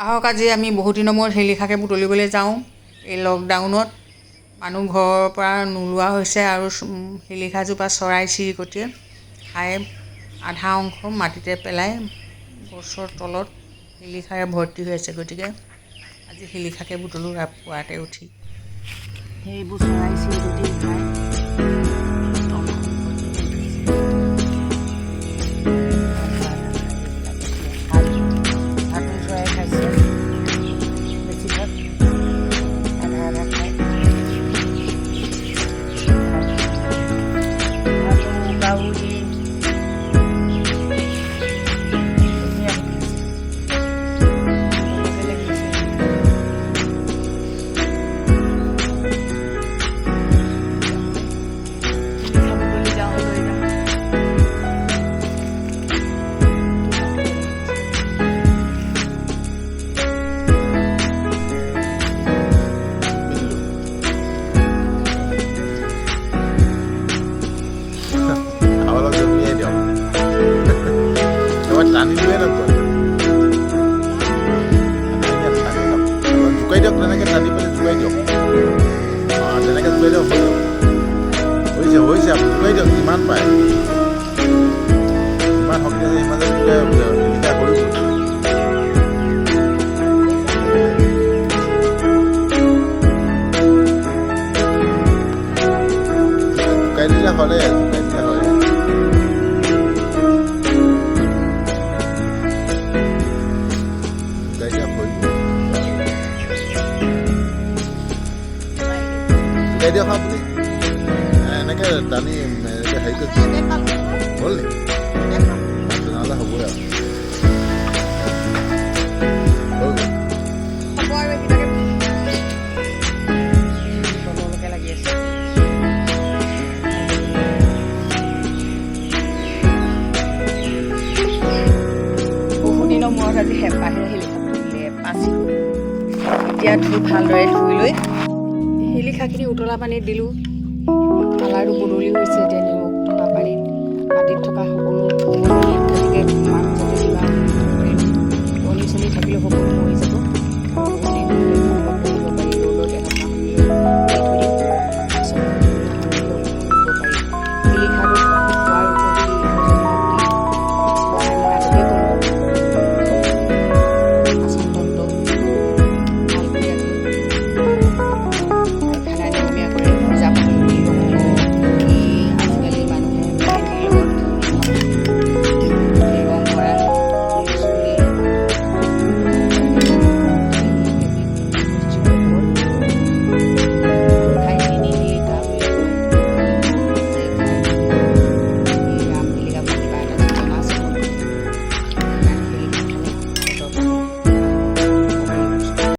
আহক, আজি আমি বহুত দিনৰ মূৰত শিলিখাকে বুটলিবলৈ যাওঁ। এই লকডাউনত মানুহ ঘৰৰ পৰা নোলোৱা হৈছে আৰু শিলিখাজোপা চৰাই চিৰিকটিয়ে খাই আধা অংশ মাটিতে পেলাই গছৰ তলত শিলিখাৰে ভৰ্তি হৈ আছে। গতিকে আজি শিলিখাকে বুটলোঁ পুৱাতে উঠি। সেইবোৰ চৰাই চিৰিকটি খাই তলখন ভৰ্তি কৰি থৈছে। আধা আধা খাই এইবিলাক এতিয়া ভাটৌ চৰাই খাইছে বেছিভাগ, আধা আধা খায়। ভাটৌ, কাউৰী ধুনীয়াকৈ খাইছে, তলতে লাগি আছে। শিলিখা বুটলি যাওঁ, লৈ যাওঁ। আৰু অলপ জমিয়াই দিয়ক, এবাৰ টানি দিয়ে নকয়। অলপ জোকাই দিয়ক, তেনেকৈ টানি পেলাই জোকাই দিয়ক। অঁ, তেনেকৈ জোকাই দিয়ক, হৈ যাব। হৈছে, হৈছে। আপুনি জোকাই দিয়ক যিমান পাৰে, যিমান শক্তি আছে সিমান জোকাই শিলিখা হৈ গ'ল। জোকাই দিলে হ'লে, জোকাই দিলে হয়। জোকাই দিয়ক, হৈ গ'ল। জোকাই দিয়ক আপুনি এনেকৈ টানি, এনেকৈ হেৰি কৰি হ'ল নেকি? তেনেহ'লে হ'বই আৰু, হৈ গ'ল। হ'ব আৰু এইকেইটাকে। তললৈকে লাগি আছে। বহুদিনৰ মূৰত আজি হেঁপাহেৰে শিলিখা বুটলিলে পাচিলোঁ। এতিয়া ধুই, ভালদৰে ধুই লৈ শিলিখাখিনি উতলা পানীত দিলোঁ, কালাৰটো বদলি হৈছে। এতিয়া নিমখ থকা পানীত মাটিত থকা সকলো মৰি, গতিকে মানুহ যাতে কিবা কণী চণী থাকিলেও সকলো মৰি